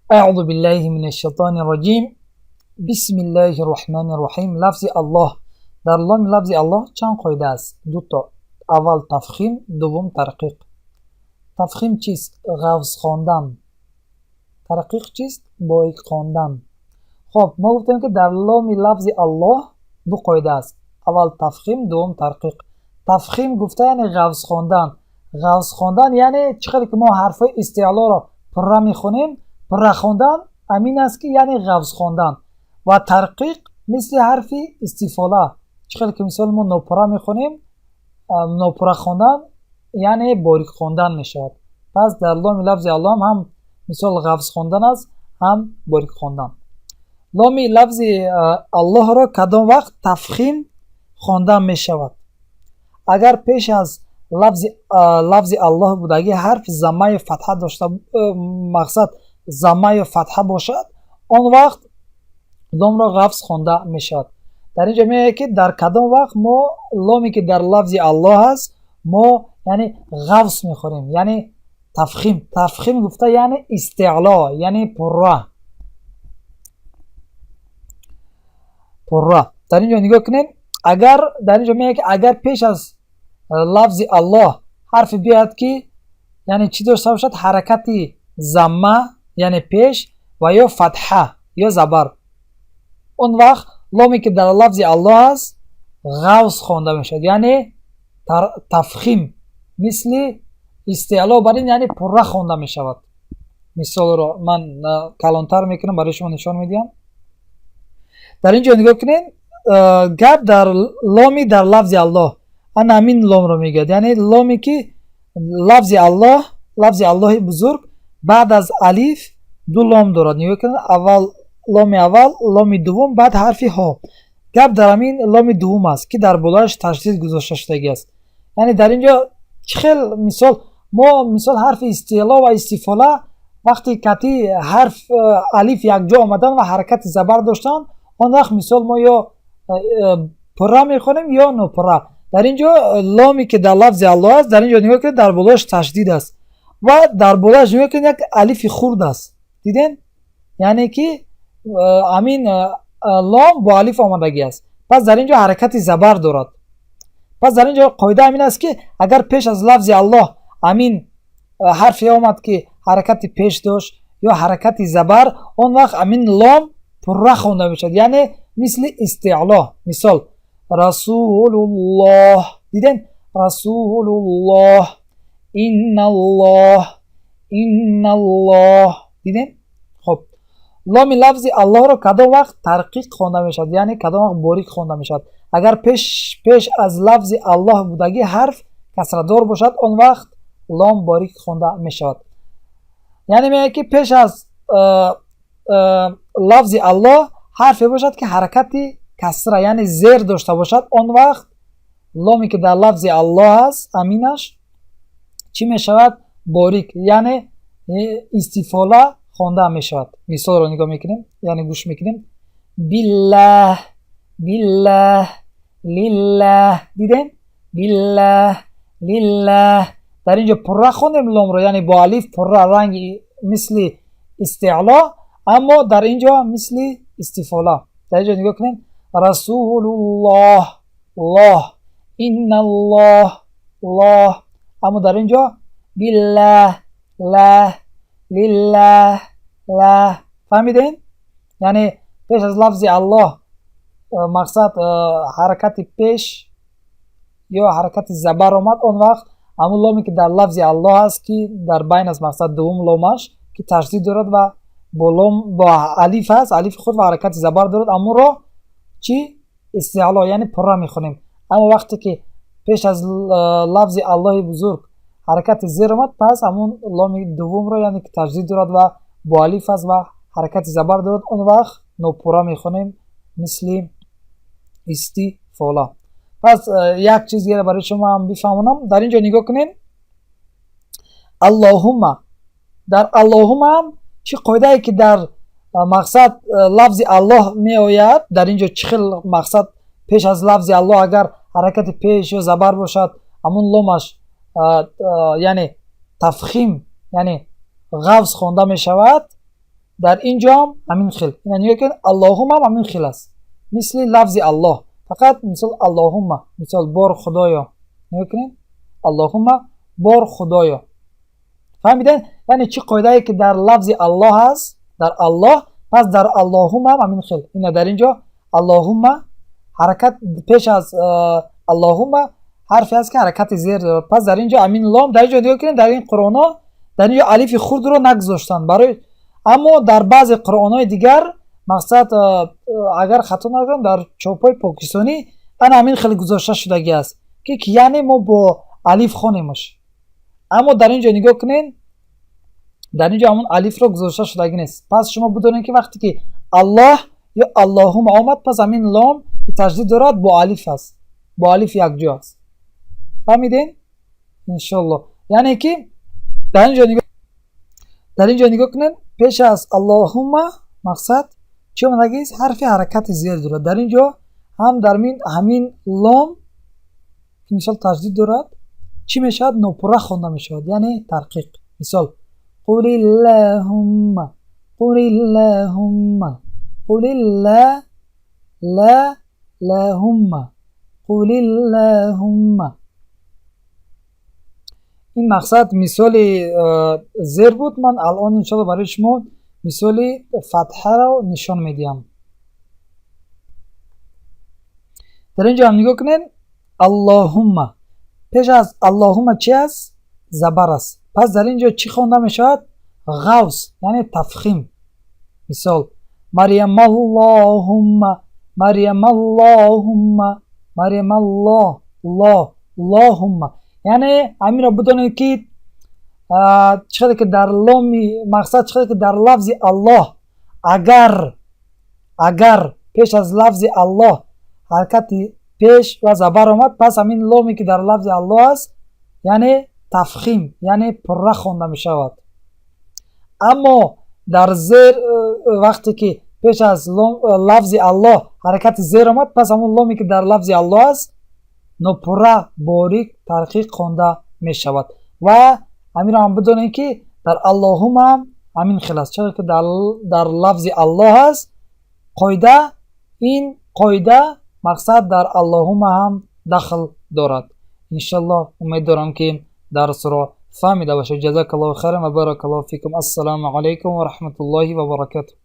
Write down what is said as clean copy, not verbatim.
Аъузу биллаҳи минаш шайтонир роҷим. Бисмиллаҳир роҳманир роҳим. Лафзи Аллоҳ. Дар ломи лафзи Аллоҳ чанд қоида аст? Ду то. Аввал тафхим, дуввум тарқиқ. Тафхим чист? Ғафз хондан. Тарқиқ чист? Борик хондан. Хоб, мо гуфтем, ки дар ломи лафзи Аллоҳ ду қоида аст. Аввал тафхим, дуввум тарқиқ. Тафхим гуфта яъне ғафз хондан. Ғафз хондан яъне чӣ хеле ки мо ҳарфҳои истеълоро пурра мехонем, пурра хондан ҳамин аст, ки яъне ғафз хондан. Ва тарқиқ мисли ҳарфи истифола, чӣ хеле ки мисол мо нопурра мехонем, нопурра хондан яъне борик хондан мешавад. Пас дар ломи лафзи Аллоҳ ҳам мисол ғафз хондан аст, ҳам борик хондан. Ломи лафзи Аллоҳро кадом вақт тафхим хондан мешавад? Агар пеш аз лафзи Аллоҳ будагӣ ҳарф заммаю фатҳа дошта, мақсад заммаю фатҳа бошад, он вақт ломро ғафз хонда мешавад. Дар ин ҷо меояд, ки дар кадом вақт мо ломе, ки дар лафзи Аллоҳ аст, мо яъне ғафз мехонем, яъне тафхим. Тафхим гуфта яъне истеъло, яъне пурра, пурра. Дар ин ҷо нигоҳ кунед, агар дар ин ҷо меояд, ки агар пеш аз лафзи Аллоҳ ҳарфе биёяд, ки яъне чӣ дошта бошад? Ҳаракати замма, яъне пеш, ва ё фатҳа ё забар, он вақт ломе, ки дар лафзи Аллоҳ аст, ғавз хонда мешавад, яъне тафхим, мисли истеъло бар ин, яъне пурра хонда мешавад. Мисолро ман калонтар мекунам, барои шумо нишон медиҳам. Дар ин ҷо нигоҳ кунед, гап дар ломи дар лафзи Аллоҳ, ана ҳамин ломро мегӯяд, яъне ломе, ки лафзи Аллоҳ, лафзи Аллоҳи бузург баъд аз алиф ду лом дорад. Нигоҳ кунед, аввал ломи аввал, ломи дуввум, баъд ҳарфи ҳо. Гап дар ҳамин ломи дуввум аст, ки дар болояш ташдид гузошта шудагӣ аст. Яъне дар ин ҷо чӣ хел мисол мо мисол ҳарфи истеъло ва истифола вақте кати ҳарф алиф якҷо омадан ва ҳаракати забар доштанд, он вақт мисол мо ё пурра мехонем, ё нопурра. Дар ин ҷо ломе, ки дар лафзи Аллоҳ аст, дар ин ҷо нигоҳ кунед, дар болояш ташдид аст ва дар болояш нигоҳ кунед, як алифи хурд аст. Диден? Яъне ки ҳамин лом бо алиф омадагӣ аст. Пас дар ин ҷо ҳаракати забар дорад. Пас дар ин ҷо қоида ҳамин аст, ки агар пеш аз лафзи Аллоҳ ҳамин ҳарфе омад, ки ҳаракати пеш дошт ё ҳаракати забар, он вақт ҳамин лом пурра хонда мешавад, яъне мисли истеъло. Мисол: Расулуллоҳ. Диден? Расулуллоҳ, инналлоҳ, инналлоҳ. Диден? Хоб, ломи лафзи Аллоҳро кадом вақт тарқиқ хонда мешавад, яъне кадом вақт борик хонда мешавад? Агар пеш аз лафзи Аллоҳ будагӣ ҳарф касрадор бошад, он вақт лом борик хонда мешавад. Яъне мегӯяд, ки пеш аз лафзи Аллоҳ ҳарфе бошад, ки ҳаракати касра, яъне зер дошта бошад, он вақт ломе, ки дар лафзи Аллоҳ аст, аминаш чӣ мешавад? Борик, яъне истифола хонда мешавад. Мисолро нигоҳ мекунем, яъне гӯш мекунем: биллаҳ, биллаҳ, лиллаҳ. Дидем? Биллаҳ, лиллаҳ. Дар ин ҷо пурра хондем ломро, яъне бо алиф пурра, ранги мисли истеъло, аммо дар ин ҷо мисли истифола. Дар ин ҷо нигоҳ кунем: Расулуллоҳ, лоҳ, инналлоҳ, лоҳ. Аммо дар ин ҷо биллаҳ, лаҳ, лиллаҳ, лаҳ. Фаҳмидем? Яъне пеш аз лафзи Аллоҳ мақсад ҳаракати пеш ё ҳаракати забар омад, он вақт ҳамун ломе, ки дар лафзи Аллоҳ аст, ки дар байн аст, мақсад дуввум ломаш, ки ташдид дорад ва бо лом, бо алиф аст, алифи худ ва ҳаракати забар дорад, амморо чӣ? Истеъло, яъне пурра мехонем. Аммо вақте ки пеш аз лафзи Аллоҳи бузург ҳаракати зер омад, пас ҳамун ломи дуввумро, яъне ки ташдид дорад ва бо алиф аст ва ҳаракати забар дорад, он вақт нопурра мехонем, мисли истифола. Пас як чиз дигаре барои шумо ҳам бифаҳмонам. Дар ин ҷо нигоҳ кунед: Аллоҳумма. Дар Аллоҳумма ҳам чӣ қоидае, ки дар мақсад лафзи Аллоҳ меояд, дар ин ҷо чӣ хел мақсад пеш аз лафзи Аллоҳ агар ҳаракати пеш ё забар бошад, ҳамун ломаш яъне тафхим, яъне ғафз хонда мешавад. Дар ин ҷо ҳам ҳамин хел. Ина нигоҳ кунед, Аллоҳумма ҳам ҳамин хел аст, мисли лафзи Аллоҳ. Фақат мисол Аллоҳумма, мисол бор Худоё. Нигоҳ кунед, Аллоҳумма, бор Худоё. Фаҳмидед? Яъне чӣ қоидае ки дар лафзи Аллоҳ аст, дар Аллоҳ, пас дар Аллоҳумма ҳам ҳамин хел. Ина дар ин ҷо Аллоҳумма ҳаракат пеш аз Аллоҳумма ҳарфе аст, ки ҳаракати зер дорад. Пас дар ин ҷо ҳамин лом. Дар ин ҷо нигоҳ кунед, дар ин қуръонҳо дар ин ҷо алифи хурдро нагузоштанд барои, аммо дар баъзе қуръонҳои дигар, мақсад, агар хато накунам, дар чопҳои покистонӣ ана ҳамин хеле гузошта шудагӣ аст, ки яъне мо бо алиф хонемаш. Аммо дар ин ҷо нигоҳ кунед, дар ин ҷо ҳамон алифро гузошта шудагӣ нест. Пас шумо бидонед, ки вақте ки Аллоҳ ё Аллоҳума омад, пас ҳамин лом, ки таҷдид дорад, бо алиф аст, бо алиф якҷо аст. Фаҳмидем, иншоалло? Яъне ки дар ин ҷо нигоҳ кунед, пеш аз Аллоҳума, мақсад, чӣ омадагист? Ҳарфи ҳаракати зер дорад. Дар ин ҷо ҳам дар ҳамин лом, ки мисол таҷдид дорад, чӣ мешавад? Нопурра хонда мешавад, яъне тарқиқ. Мисол: қулиллаҳумма, қулиллаҳумма, қулилла ла лаҳумма, қулиллаҳумма. Ин, мақсад, мисоли зер буд. Ман алон, иншоалло, барои шумо мисоли фатҳаро нишон медиҳам. Дар ин ҷо ҳам нигоҳ кунед, Аллоҳумма, пеш аз Аллоҳумма чи аст? Забар аст. Пас дар ин ҷо чӣ хонда мешавад? Ғавс, яъне тафхим. Мисол: Марьям аллоҳумма, Марьям аллоҳумма, Марьям аллоҳ ло лоҳумма. Яъне ҳаминро бидонед, ки чӣ хеле ки дар ломи, мақсад, чӣ хеле ки дар лафзи Аллоҳ, агар пеш аз лафзи Аллоҳ ҳаракати пеш ва забар омад, пас ҳамин ломе, ки дар лафзи Аллоҳ аст, яъне тафхим, яъне пурра хонда мешавад. Аммо дар зер, вақте ки пеш аз лафзи Аллоҳ ҳаракати зер омад, пас ҳамон ломе, ки дар лафзи Аллоҳ аст, нопурра, борик, тарқиқ хонда мешавад. Ва ҳаминро ҳам бидонем, ки дар Аллоҳума ҳам ҳамин хел аст. Чаро ки дар лафзи Аллоҳ аст қоида, ин қоида, мақсад, дар Аллоҳума ҳам дахл дорад. Иншаллоҳ, умед дорам, ки дарсро фаҳмида бошед. Ҷазакаллоҳу хайран ва баракаллоҳу фикум. Ассалому алайкум ва раҳматуллоҳи ва баракатуҳ.